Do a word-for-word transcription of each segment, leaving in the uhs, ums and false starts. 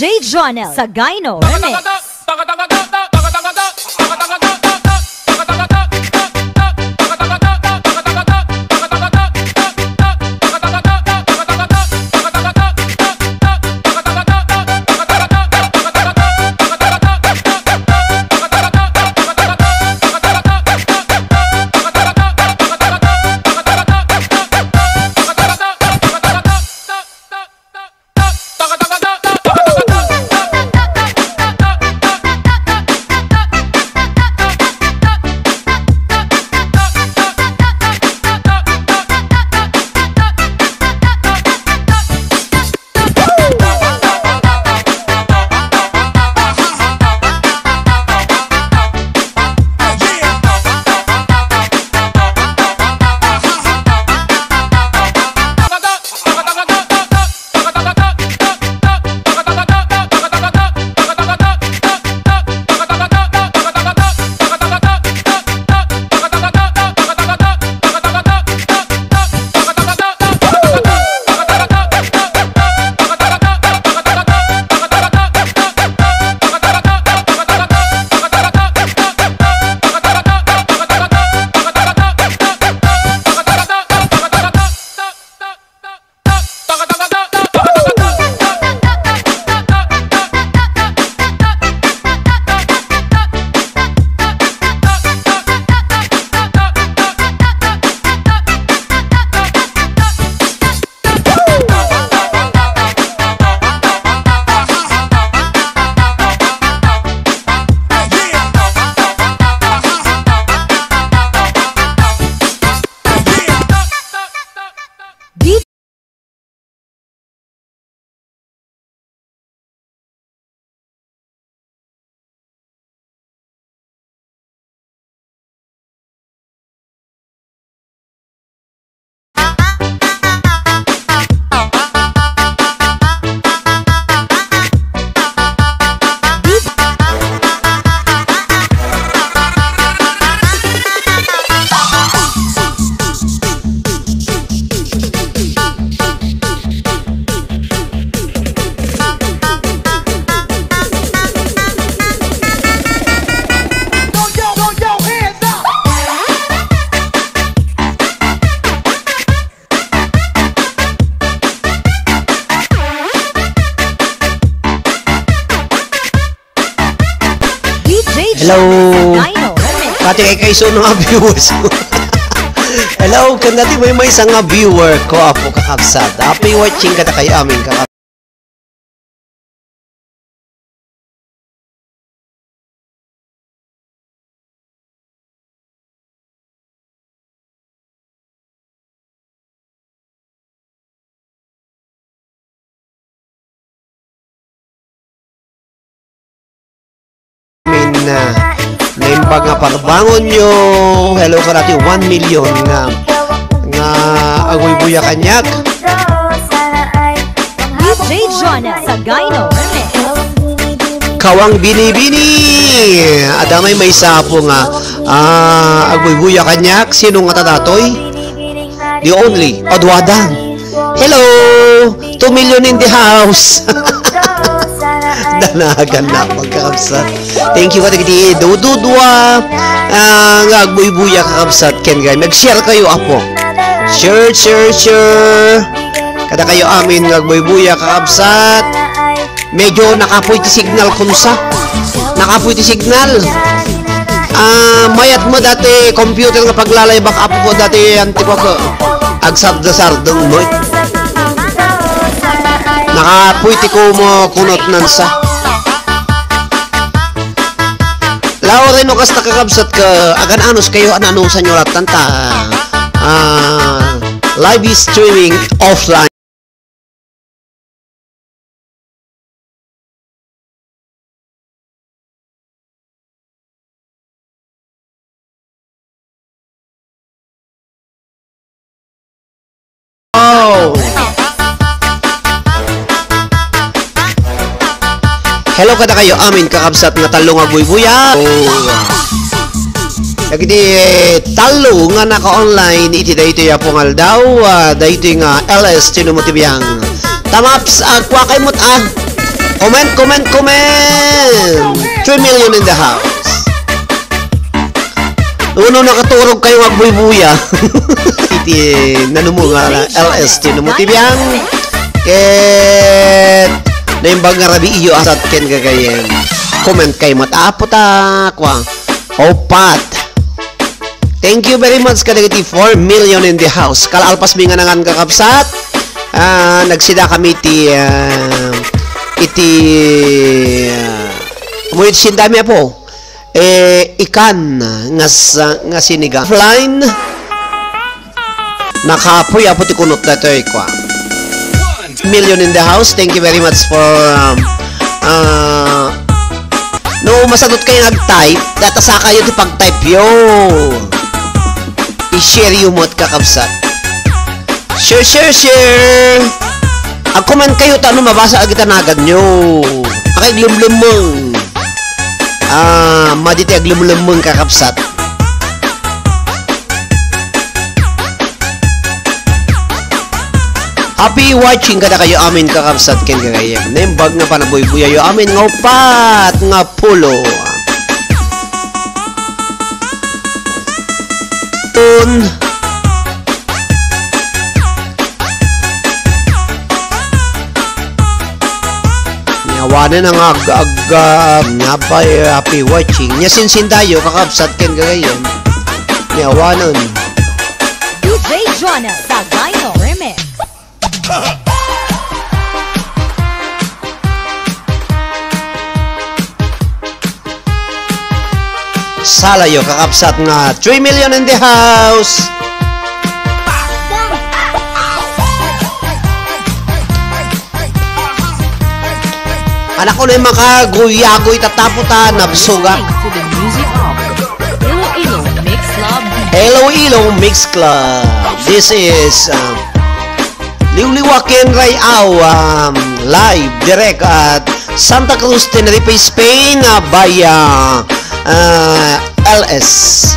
J Jonel Sagayno Remix. Hello. Pati kay kaiso nga viewers ko. Hello, ken dati maymaysa nga viewer ko, Apo, kakabsat. Happy watching kadakayo amin, kakabsat. Amin, ah, naimbag nga parbangonyo. Hello, karati, one million nga, nga agbuybuya kaniak. D J Jonel Sagayno Remix. Kawang binibini. Adda maymaysa, Apo, nga, ah, agbuybuya kaniak. Sino nga ta datoy? The only. Aduadang. Hello! Two million in the house! Danagan na, kakabsat. Thank you kadagiti dududua, ah, nga agbuybuya, kakabsat, ken gay. Mag-share kayo, Apo. Share, share, share. Kadakayo amin nga agbuybuya, kakabsat. Medyo nakapoy ti signal, kunsa. Nakapoy ti signal. Ah, mayat mo dati computer nga paglalay bak, Apo ko, dati antiko ko. Agsardasardeng mo. Nakapoy ti kumo kunot nansa. Laureno, kasta kakabsat ka, agan-anos kayo, an-anusan nyo ratan ta, ah, live streaming offline. Oh. Hello kadakayo amin, kakabsat, nga tallo nga agbuybuya. Oh. Dagiti tallo nga naka-online iti daytoy a pungaldaw, ah, daytoy nga L S Tinumo ti Biang. Tamaps, ah, kua kay met, ah. Comment, comment, comment! Three million in the house. Uno nakaturog kayo nga agbuybuya. Iti nanumo nga L S T numo ti biang. Ket naimbag nga rabii yo asat ken gagayyem. Comment kayo met. Apo ta, kwa. Upat. Thank you very much kadagiti four million in the house. Kalaalpas mi nga nangan, kakabsat. Ah, nagsida kami ti, ah, iti, ah, umuyot sindami, apo. Eh, ikan nga sa-, nga siniga. Offline. Nakapoy, apo, ti kunot daytoy, kwa. Million in the house. Thank you very much for, um, uh, no, masangot kayo nag-type, datasa kayo ti pag-type yo. I-share yo met, kakabsat. Share, share, share. Ag-comment kayo ta no mabasa agita nagan yo. Makaiglemlemmeng. Ah, madi ti aglemlemmeng, kakabsat. Happy watching kadakayo amin, kakabsat ken gagayyem. Naimbag nga panagbuybuyayyo amin nga upat nga pulo. Un. Ni awanen ang ag-, ag-, ah, nga pay, happy watching. Nia sinsindayo, kakabsat ken gagayyem. Ni awanen. D J Jonel Sagayno Remix. Salayo, kakabsat, nga three million in the house. Anak ko na yung makaguyagoy, tatapo ta, nabsuga. Listening to the music of Iloilo Mix Club. Iloilo Mix Club. This is, uh, Liwliwa ken Ray-aw, um, live, direct at Santa Cruz, Tenerife, Spain, uh, by, uh, uh, L S.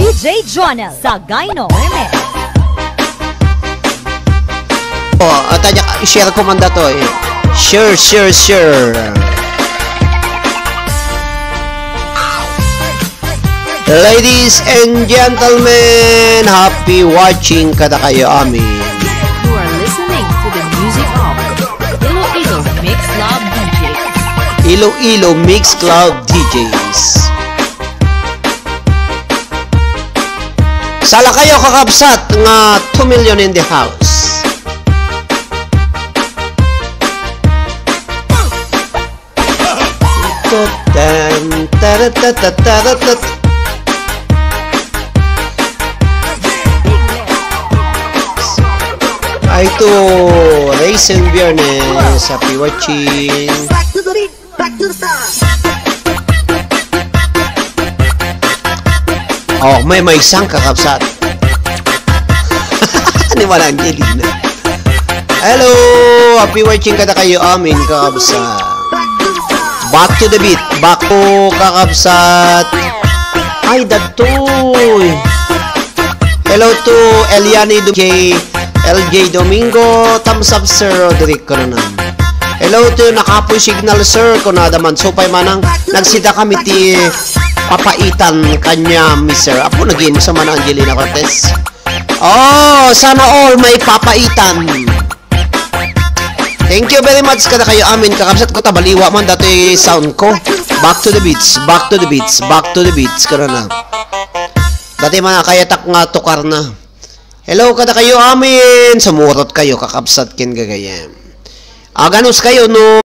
D J Jonel Sagayno Remix. Oh, at anya, i-share ko man dato, eh. Share, share, share. Ladies and gentlemen, happy watching kadakayo amin. You are listening to the music of Iloilo Mix Club D Js. Iloilo Mix Club D Js. Sala kayo, kakabsat, nga two million in the house. Tutan, taratatatataratat. Ay, to, Raisin Biernes. Happy watching. Back to the beat. Back to the song. Oh, may, may isang kakabsat. Ni Manang Angelina. Hello! Happy watching kadakayo amin, kakabsat. Back to the beat. Back to kakabsat. Ay, datoy. Hello to Eliani Dum-, J-, L J Domingo, thumbs up, Sir Roderick Coronan. Hello to Nakapoy Signal, sir, kunada man. Supay manang nagsida kami ti papaitan kaniam, sir. Apo, naging sa man Angelina Cortez. Oh, sana all may papaitan. Thank you very much kadakayo amin, kakabsat ko, tabaliwa man datoy sound ko. Back to the beats, back to the beats, back to the beats, kunana. Dati man kayatak nga tukar na. Hello kadakayo amin, sumurot kayo, kakabsat ken gagayem. Aganus kayo no